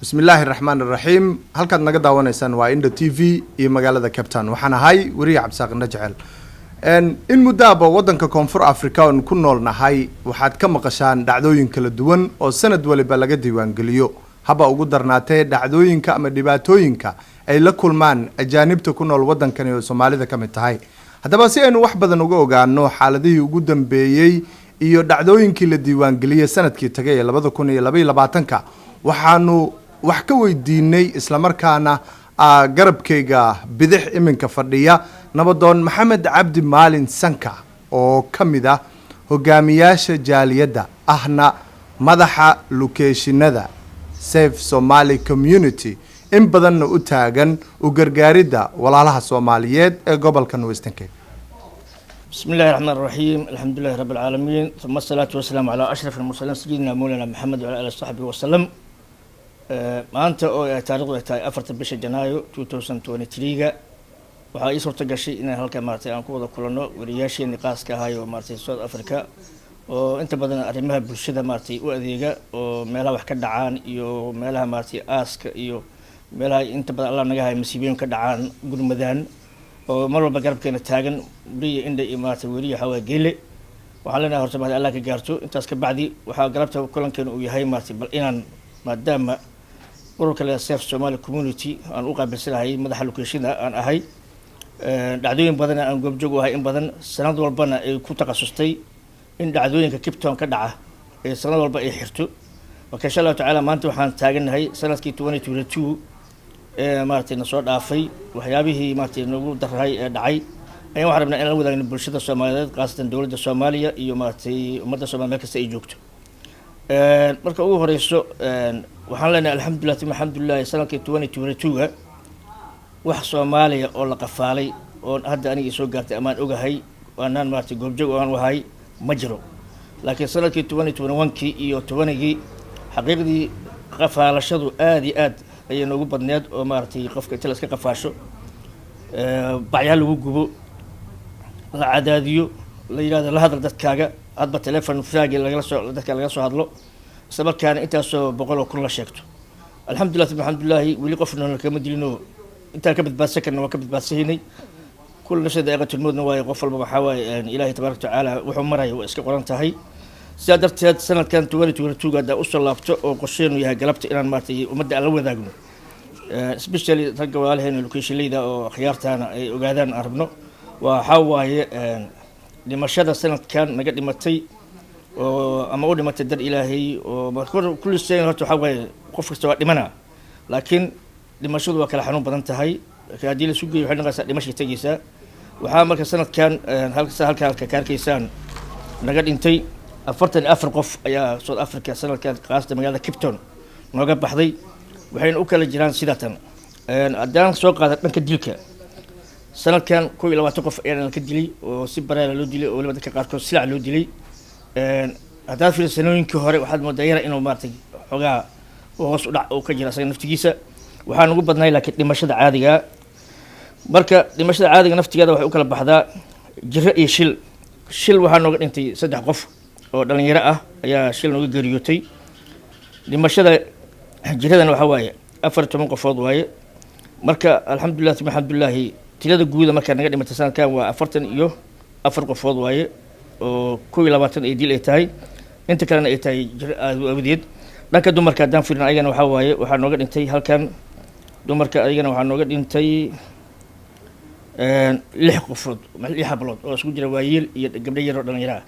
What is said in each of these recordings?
Bismillaahi raxmaan iraxiim. Halkaad naga daawanaysaan waa Indho TV iyo magaalada Cape Town. Waxaan ahay weriye Cabdisaaq Indho Jecel. In muddaaba waddanka Koonfur Africa oon ku nool nahay waxaad ka maqashaan dhacdooyin kala duwan oo sanad waliba laga diiwaangeliyo, haba ugu darnaatee dhacdooyinka ama dhibaatooyinka ay la kulmaan ajaanibta ku nool waddankani oo Soomaalida ka mid tahay. Haddaba, si aynu wax badan uga ogaano xaaladihii ugu dambeeyey iyo dhacdooyinkii la diiwaangeliyey sanadkii tagay ee 2022-ka, waxaanu wax ka weydiinay, islamarkaana garabkayga bidix iminka fadhiya, nabadoon Maxamed Cabdi Maalin Sanka oo ka mid ah hogaamiyaasha jaaliyadda, ahna madaxa location-ada Safe Somali Community, in badanna u taagan u gargaaridda walaalaha Soomaaliyeed ee gobolkan Western Cape. بسم الله الرحمن الرحيم، الحمد لله رب العالمين، ثم الصلاة والسلام على أشرف المرسلين سيدنا مولانا محمد وعلى آله وصحبه وسلم. Maanta oo ay taariikhdu ay tahay 4-ta bisha Janaayo 2023-ga, waxaa ii suurta gashay inaan halka maaragtay aan ku wada kulanno wariyaasheenii qaaska ahay oo maaragtay South Africa oo inta badan arrimaha bulshada maaragtay u adeega, oo meelaha wax ka dhacaan iyo meelaha maaragtay aaska iyo meelaha inta badan Allah naga haya masiibooyin ka dhacaan gurmadaan, oo mar walba garabkeena taagan, weriya Indha iyo maaragtay weriya Xawaa Geele. Waxaan leenahay horta mahad Allah ka gaarto. Intaas ka bacdi, waxaa galabta kulankeena uu yahay maaragtay bal inaan, maadaama ururka le Safe Somali Community aan u qaabilsanahay, madaxa location-da aan ahay, dhacdooyin badan aan goobjoog u ahay, in badan sanad walbana ay ku takhasustay in dhacdooyinka Cape Town ka dhaca ee sanad walba ay xirto. Marka, insha Allahu tacaala, maanta waxaan taagannahay sanadkii 2022 ee maaragtay na soo dhaafay, waxyaabihii maaragtay nagu darahay ee dhacay ayaan waxaan rabnaa inaan la wadaagno bulshada Soomaaliyeed, khaasatan dowladda Soomaaliya iyo maaragtay ummadda Soomaliya meel kasta ay joogto. Marka ugu horeyso, waxaan leenahay alxamdulilah tuma alxamdulilah. Sanadkii 2022-ga wax Soomaaliya oo la qafaalay oon hadda aniga soo gaartay amaan ogahay aanaan maaragtay goobjoog aan wahay ma jiro. Laakiin sanadkii 2021-kii iyo 20-gii, xaqiiqdii qafaalashadu aada iyo aad ayay noogu badneed, oo maaragtay qofka inta la iska qafaasho, bacyaa lagu gubo, la cadaadiyo, la yidhahdo la hadal dadkaaga, hadba telefon faagi lagala soo dadka laga soo hadlo, isla markaana intaasoo boqol oo kun la sheegto. Alxamdulillah tuma alxamdulillahi, weli qofna kama dilinoo intaan ka badbaadsan karna waa ka badbaadsahaynay. كل نفس ذائقة الموت-na waaye. Qof walba waxaa waaye Ilaahay tabaaraka watacaala wuxuu maraya waa iska qoran tahay. Sidaa darteed, sanadkan 2022-ga haddaa usoo laabto, oo qorsheenu yahay galabta inaan maaragtay ummadda aan la wadaagno, especially ragga walaalaheena location-leyda oo khiyaartaana ay ogaadaan aan rabno, waxaa waaye dhimashada sanadkan naga dhimatay oo ama u dhimatay dar Ilaahay oo kulli shay. Horta waxaa waaye qof kasta waa dhimana, laakiin dhimashadu waa kala xanuun badan tahay. Laakiin haddii la sugayo waxay noqonaysaa dhimashay tegeysaa. Waxaa marka sanadkan halka ka arkaysaan naga dhintay 44 qof ayaa South Africa sanadkan, khaasatan magaalada Cape Town, nooga baxday. Waxayna u kala jiraan sidatan. Haddaan soo qaada dhanka dilka, sanadkan 21 qof ayaa ka dilay oo si bareera loo dilay, oo waliba dadka qaarkood silac loo dilay. Haddaad fiiriso sanooyinkii hore, waxaad moodaa yara inuu maaragtay xoogaa hoos u dhac uu ka jira asaga naftigiisa. Waxaan ugu badnay laakiin dhimashada caadiga. Marka dhimashada caadiga naftigeeda waxay u kala baxdaa jiro iyo shil. Shil waxaa nooga dhintay saddex qof oo dhalinyaro ah ayaa shil nooga geeriyootay. Dhimashada jiradana waxaa waaye 14 qofood waaye. Marka, alxamdulilah tuma alxamdulilaahi, tirada guuda markaa naga dhimatay sanadkan waa 44 qofood waaye, oo 21 ay dil ay tahay, inta kalena ay tahay jiro aad awadeed. Dhanka dumarka haddaan fiirino, ayagana waxaa waaye waxaa nooga dhintay halkan dumarka, ayagana waxaa nooga dhintay lix qofood, lix hablood oo isku jira waayeel iyo gabdho yar oo dhalinyaro ah.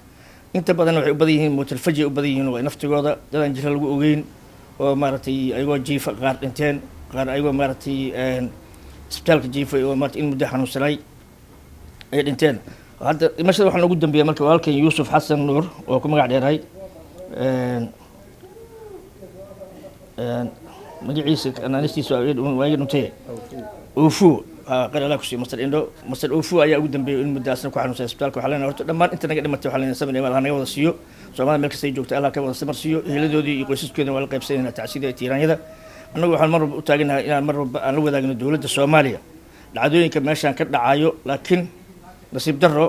Inta badan waxay u badan yihiin mootalfaji ay u badan yihiin, oo naftigooda dadaan jiro lagu ogeyn oo maaragtay ayagoo jiifa qaar dhinteen, qaar ayagoo maaragtay isbitaalka jiifay oo maaragtay in muddo xanuunsanay ay dhinteen. Hadda dhimashada waxaa noogu dambeeya marka walaalkan Yuusuf Xasan Nuur oo ku magac dheeray, magaciisa anaanistiisa waa iga dhuntay, Ofu qar Allah kusiiyo, Master Indho, Master Ofu ayaa ugu dambeeyay in muddo asna ku xanuunsan isbitaalka. Waxaa leenahay horta dhammaan inta naga dhimatay waxaa leenahay samir imaan Allah naga wada siiyo. Soomaalida meel kasta ay joogta Allah ka wada samar siiyo. Eheladoodii iyo qoysaskoodina waa la qaybsanayna tacsida iyo tiiraanyada. Annagu waxaan mar walba u taaganahay inaan mar walba aan la wadaagno dowladda Soomaaliya dhacdooyinka meeshaan ka dhacayo. Laakiin nasiib darro,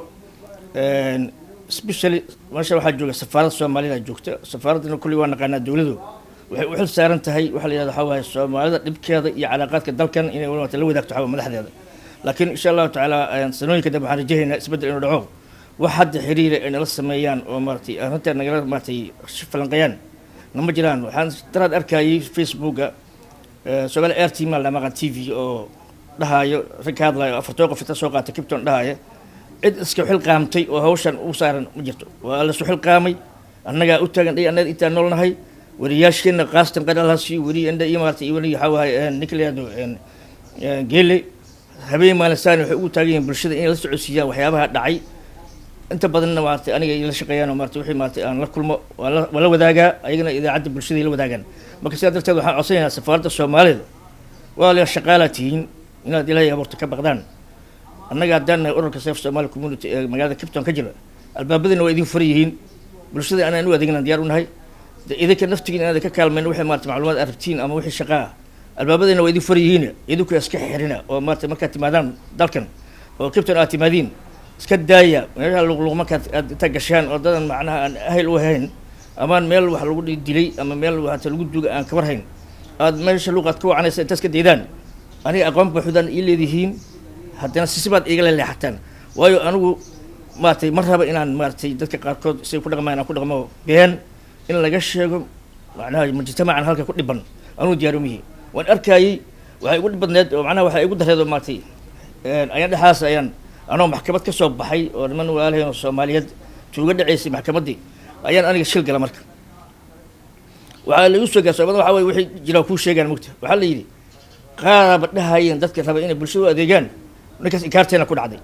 especially meesha waxaa jooga safaaradda Soomaalida joogta. Safaaraddana kulli waa naqaanaa dowladu. Waxay u xil saaran tahay waxaa la yihahda waxaa waaye Soomaalida dhibkeeda iyo calaaqaadka dalkan inay maarata la wadaagto waxaa madaxdeeda. Laakiin insha Allahu tacaala sanooyinka dambe waxaan rajahaynaa isbeddel inuu dhaco. Wax hadda xiriira ay nala sameeyaan oo maaratay arrinta nagala maaratay falanqeeyaan nama jiraan. Waxaan daraad arkayay Facebooka Somaali Air Team lamaqan TV oo dhahaayo, rag ka hadlayo, afartoo qof inta soo qaatay Cape Town dhahaya cid iska xilqaamtay oo hawshan u saaran ma jirto. Waa lasu xilqaamay, annagaa u taagan dhay, annaga intaan noolnahay wariyaasheena qaasatan qadalhaasi weri indha iyo maarata iyo weli waxaa waaye ninka la yihahdo Geele habeen maalin saani waxay ugu taagan yihiin bulshada inay la socodsiiyaan waxyaabaha dhacay. Inta badanna maarata aniga la shaqeeyaan oo maarata wixii maarata aan la kulmo waan la wadaagaa, ayagana idaacadda bulshada la wadaagaan. Marka sidaa darteed waxaan codsanaynaa safaaradda Soomaalida, waa la shaqaalaa tihiin, inaad Ilaahay abuurta ka baqdaan. Annaga haddaan nahay ururka Safe Somali Community ee magaalada Cape Town ka jira, albaabadina waa idin furan yihiin. Bulshada anaan u adeegnaan diyaar u nahay. De idinka naftigiin inaad ka kaalmayn wixii maarata macluumaad aad rabtiin ama wixii shaqaa ah, albaabadina waa idin furan yihiin. Idinku iska xirina oo maarata markaad timaadaan dalkan oo Cape Town aad timaadiin, iska daaya meesha luqluq markaad aad inta gashaan oo dadan macnaha aan ahel u ahayn amaan meel wax lagu dilay ama meel waxta lagu duga aan kabar hayn aad meesha luuqaad ka wacanaysa. Intaas ka daydaan, aniga aqoon buuxdaan ii leedihiin, haddana sisibaad igala leexataan. Waayo anigu maaratay ma raba inaan maaratay dadka qaarkood siay ku dhaqmaan aan ku dhaqmo, been in laga sheego macnaha mujtamacan halka ku dhiban anugu diyaar umihi. Waan arkayey, waxay igu dhib badneed oo macnaha waxay igu dareed oo maaratay ayaan dhexaas ayaan anoo maxkamad ka soo baxay oo niman walaalaheen oo Soomaaliyeed tuuga dhaceysay maxkamaddii ayaan aniga shil gala. Marka waxaa laigu soo gaar Soomaalida waxaa waye wixii jiraa kuu sheegaan mugta. Waxaa la yidhi qaaraba dhahayeen dadka raba inay bulshada u adeegaan, ninkaas inkaarteena ku dhacday.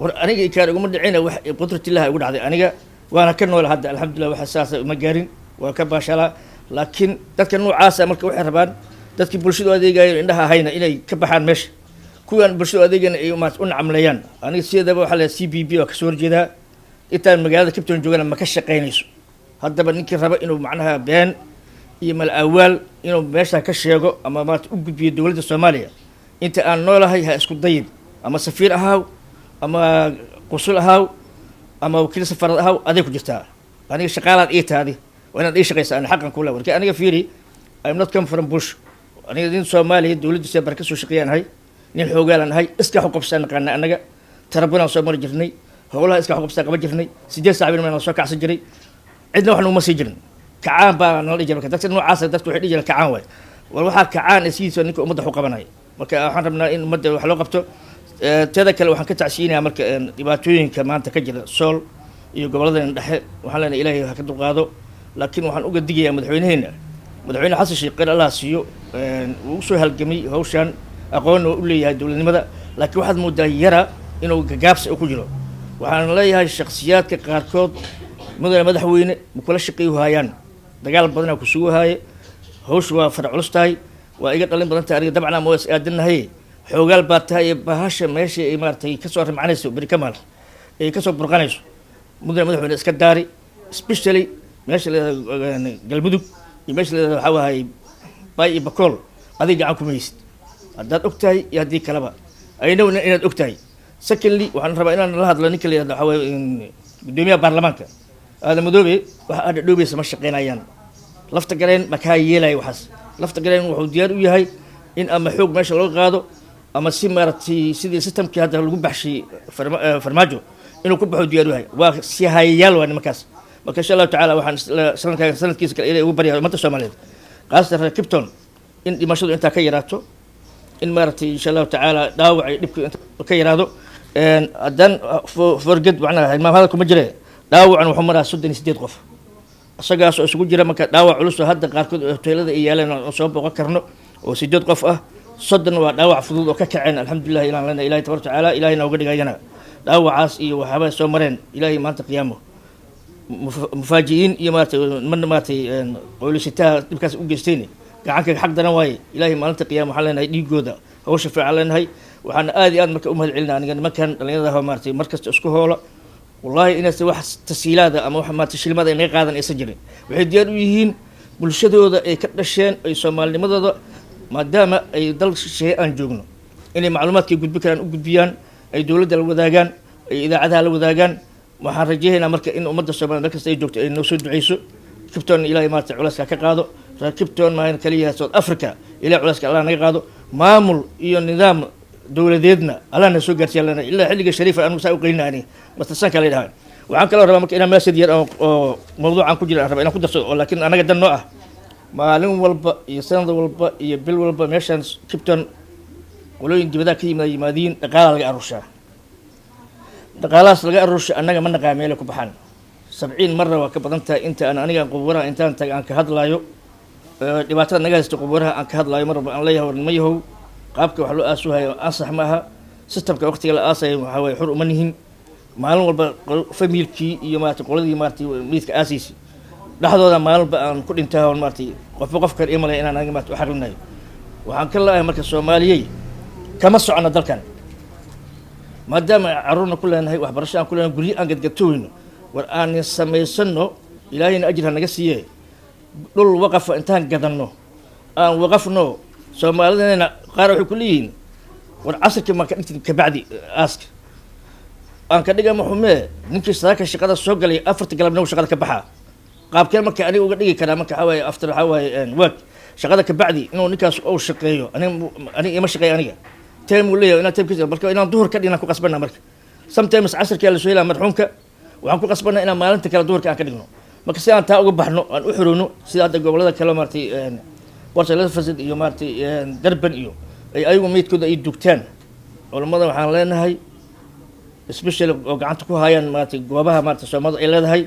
War aniga inkaar iguma dhicina, wax qudratillahi igu dhacday. Aniga waana ka noola hadda, alxamdulillah, waxa saasa uma gaarin, waa ka baashalaa. Laakiin dadka noocaasa marka waxay rabaan dadkii bulshada u adeegayo indhaha ahayna inay ka baxaan meesha, kuwaan bulshada u adeegayna ay u nacamleeyaan. Aniga sideedaba waxaa la CBB waa kasoo horjeedaa. Intaan magaalada Cape Town joogana ma ka shaqaynayso. Haddaba ninkii raba inuu macnaha been iyo mal-awaal inuu meesha ka sheego ama maarata u gudbiyo dowladda Soomaaliya inta aan noolahay, ha isku dayin. Ama safiir ahaaw ama qusul ahaaw ama wakiil safarad ahaaw, aday ku jirtaa. Aniga shaqaalaad ii taadi, waa inaad ii shaqaysa. Ani xaqan kule warka aniga fiiri, I'm not come from bush. Aniga nin Soomaaliya dowladdiisa bar ka soo shaqeeyaan ahay, nin xoogaalan ahay, iska xuqabsaan naqaana. Annaga tarabunaan soo mari jirnay, howlaha iska xuqabsaan qaban jirnay. 8 saac bin soo kacsan jiray, cidna wax naguma sii jirin. Kacaan baa nala dhihi jiray. Marka dadka noocaasa dadka waxay dhihi jireen kacaan waay. War waxaa kacaan sidiisa ninka ummadda wax u qabanaya. Marka waxaan rabnaa in ummadda wax loo qabto. Teeda kale waxaan ka tacsiyinayaa marka dhibaatooyinka maanta ka jira Sool iyo gobolladan dhexe. Waxaan leenahay Ilaahay ha ka dulqaado. Laakiin waxaan uga digayaa madaxweynaheena, Madaxweyne Xasan Sheekh, qeyr Allah siiyo, wuu usoo halgamay hawshan, aqoonna waa u leeyahay dowladnimada, laakiin waxaad moodaa yara inuu gagaabsi ku jiro. Waxaan leeyahay shaksiyaadka qaarkood, mudane madaxweyne, ma kula shaqeeyu haayaan, dagaal badanaa kusugu haaye, hawshu waa fara culus tahay, waa iga dhalin badan tahay. Aniga dabcan ama waa is aadanahay, xoogaal baa tahay ee bahasha meesha ay maaratay kasoo rimcanayso beri ka maal ay kasoo burqanayso, mudane madaxweyne, iska daari, especially meesha la yihahdo Galmudug iyo meesha la yihahdo waxaa waaye Bay iyo Bakool. Adiga gacan kuma haysid haddaad og tahay iyo haddii kaleba aynow inaad og tahay. Secondly, waxaan rabaa inaan la hadlo ninka la yihahdo waxaa waaye guddoomiyaha baarlamaanka Aadan Madoobe. Waxa aad dhadhoobaysa ma shaqeynayaan. Lafta Gareen ma kaa yeelaya waxaas. Lafta Gareen wuxuu diyaar u yahay in ama xoog meesha looga qaado ama si maaragtay sidii systemkii hadda lagu baxshay Farmaajo inuu ku baxo diyaar u yahay. Waa si hayayaal waa nimankaas. Marka insha Allahu tacala waxaan sanadka sanadkiisa kale Ilahay ugu baryaa ummadda Soomaaliyeed, qaasatan reer Cape Town, in dhimashadu intaa ka yaraato, in maaragtay insha Allahu tacaala dhaawac iyo dhibku inta ka yaraado. Haddaan forged macnaha hilmaam hadal kuma jire, dhaawacan wuxuu maraa 38 qof, isagaas oo isugu jira marka dhaawac culus oo hadda qaarkood hoteelada ay yaaleen oo soo booqan karno oo 8 qof ah, 30 waa dhaawac fudud oo ka kaceen, alxamdulilah. Ilaan lena Ilahi tabaraka tacaala, Ilahay nooga dhigayana dhaawacaas iyo waxyaabaa soo mareen Ilaahay maanta qiyaamo mufaaji'iin iyo maaratay mana maaratay qowlisitaha dhibkaas u geysteen gacanka xaq daran waaye. Ilaahay maalinta qiyaama waxaan leenahay dhiigooda hawsha fiican leenahay. Waxaan aad iyo aad marka u mahad celinaa aniga nimankan dhalinyarada ah maaratay markasta isku hoola. Wallahi inaysan wax tasiilaada ama wax maarata shilmada ay naga qaadan aysan jirin. Waxay diyaar u yihiin bulshadooda ay ka dhasheen ay soomaalinimadooda, maadaama ay dal shisheeye aan joogno, inay macluumaadkay gudbi karaan u gudbiyaan, ay dowladda la wadaagaan, ay idaacadaha la wadaagaan. Waxaan rajaynaynaa marka in ummadda Soomaliya meel kasta ay joogto ay noo soo duceyso. Cape Town Ilaahay maarata culayska ka qaado. Reer Cape Town maahan kaliya, South Africa ilaa culeyska Allah naga qaado. Maamul iyo nidaam dowladeedna Allah na soo gaarsiiya lena. Ilaa xilliga Shariifa anigu saa u qeylina ani mastasanka la yidhaha. Waxaan kaloo rabaa marka inaan message yar oo mawduucan ku jira aan rabaa inaan ku darsado, oo laakiin anaga dan noo ah. Maalin walba iyo sanad walba iyo bil walba meeshaan Cape Town qolooyin dibadaha ka yimaada yimaadiin, dhaqaalaa laga aruushaa. Dhaqaalahaas laga aruusha annaga ma naqaa meelay ku baxaan. 70 marna waa ka badan tahay inta aan aniga qubuuraha intaan taga aan ka hadlaayo, dhibaatada naga haysta qubuuraha aan ka hadlaayo. Mar walba aan leeyahay, war nima yahow, qaabka wax loo aasuhayo ansax ma aha, systemka waqtiga la aasayo waxaa waye xur uma nihin. Maalin walba famiilkii iyo maarata qoladii maarata meydka aasaysi dhexdooda maalin walba aan ku dhintaa oon maaratay qofba qof kale imalaya inaan aniga maarata u xaqlinayo. Waxaan ka la'ahay marka, Soomaaliyey, kama socono dalkan maadaama carruurna ku leenahay, waxbarasho aan ku leenahay, guryo aan gadgatoweyno. War aan samaysano, Ilaahayna ajir ha naga siiye, dhul waqafa intaan gadanno aan waqafno. Soomaalidana qaar waxay ku leeyihiin, war casirkii maan ka dhigtin kabacdi aaska aan ka dhiga. Maxumee ninkii saaka shaqada soo galay 4ta galabna uu shaqada ka baxaa, qaabkeen marka aniga uga dhigi karaa? Marka waxaa waaye after, waxaa waaye work, shaqada kabacdi inuu ninkaas uu shaqeeyo, aniga ima shaqeeyo. Aniga time uu leeyahay inaan timekiisa marka inaan duhur ka dhignaan ku qasbana. Marka sometimes casirkaa lasoo helaa marxuumka, waxaan ku qasbanaa inaan maalinta kale duhurka aan ka dhigno. Marka si aan taa uga baxno, aan u xorowno, sida hadda gobolada kale maaratay Port Elizabeth iyo maaratay Durban iyo ay ayagu meydkooda ay dugtaan. Culammada waxaan leenahay, especially oo gacanta ku hayaan maaratay goobaha maarata Soomaalida ay leedahay,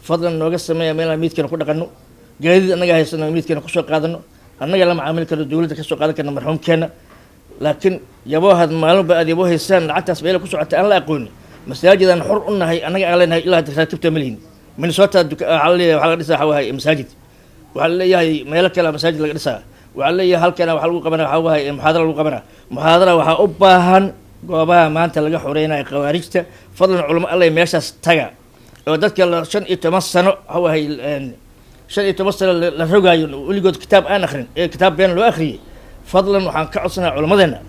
fadlan nooga sameeya meel aan meydkeena ku dhaqano. Gaadiid annaga haysano, meydkeena kusoo qaadano, annaga la macaamili karno, dowladda kasoo qaadan karno marxuumkeena. Laakiin yaboohaad maalinba aad yaboo haysaan, lacagtaas meela ku socota aan la aqoonin. Masaajid aan xor u nahay annaga aan leenahay ilaa hadda raakibta ma lihin. Minnesota waxaa la leeyahay waxaa laga dhisaa waxaa waaye masaajid, waxaa la leeyahay meelo kale masaajid laga dhisaa, waxaa la leeyahay halkana waxaa lagu qabanaa, waxaa waaye muxaadara lagu qabanaa. Muxaadara waxaa u baahan goobaha maanta laga xoreynayo khawaarijta. Fadlan culamo alle, meeshaas taga oo dadka la 15 sano, waxa waaye 15 sano la rogaayo, weligood kitaab aan akrin ee kitaab been loo akhriyey. Fadlan waxaan ka codsanaa culammadeena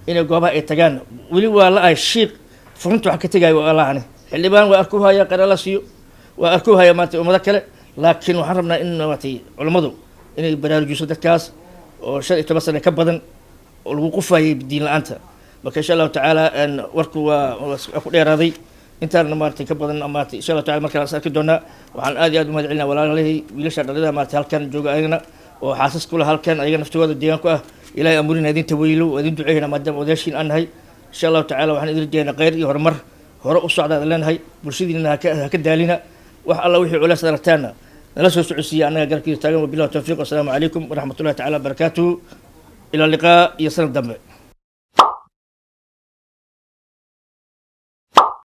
inay goobaha ay tagaan. Weli waa la ahay shiiq furunta wax ka tegaayo, waa lahani xildhibaan waa arku haya, qara la siiyo waa arku haya maanta ummado kale. Laakiin waxaan rabnaa in maaragtay culammadu inay baraarujiso dadkaas oo 15 sano ka badan oo lagu qufayay diin la-aanta. Marka insha Allahu tacaala warku waa ku dheeraaday, intaana maaragtay ka badan maaragtay insha Allahu tacala markaan is arki doonaa. Waxaan aad iyo aad u mahad celinaa walaalahey wiilasha dhalida maaragtay halkan jooga, ayagana oo xaasas kula halkan, ayaga naftooda deegaan ku ah. Ilahay amurina idin taweylo, waa idin duceynaa maadaama odayaashiin aan nahay. Insha Allahu tacala waxaan idin rajeynaa khayr iyo horumar. Hore u socda ad leenahay, bulshadiina haka daalina. Wax alla wixii culeys aragtaana nala soo socodsiiya, annaga garabkiisa taagan. Wabillahi tawfiiq, wasalaamu calaykum waraxmatullahi tacala wabarakaatuhu. Ilaa liqaa iyo sanad dambe.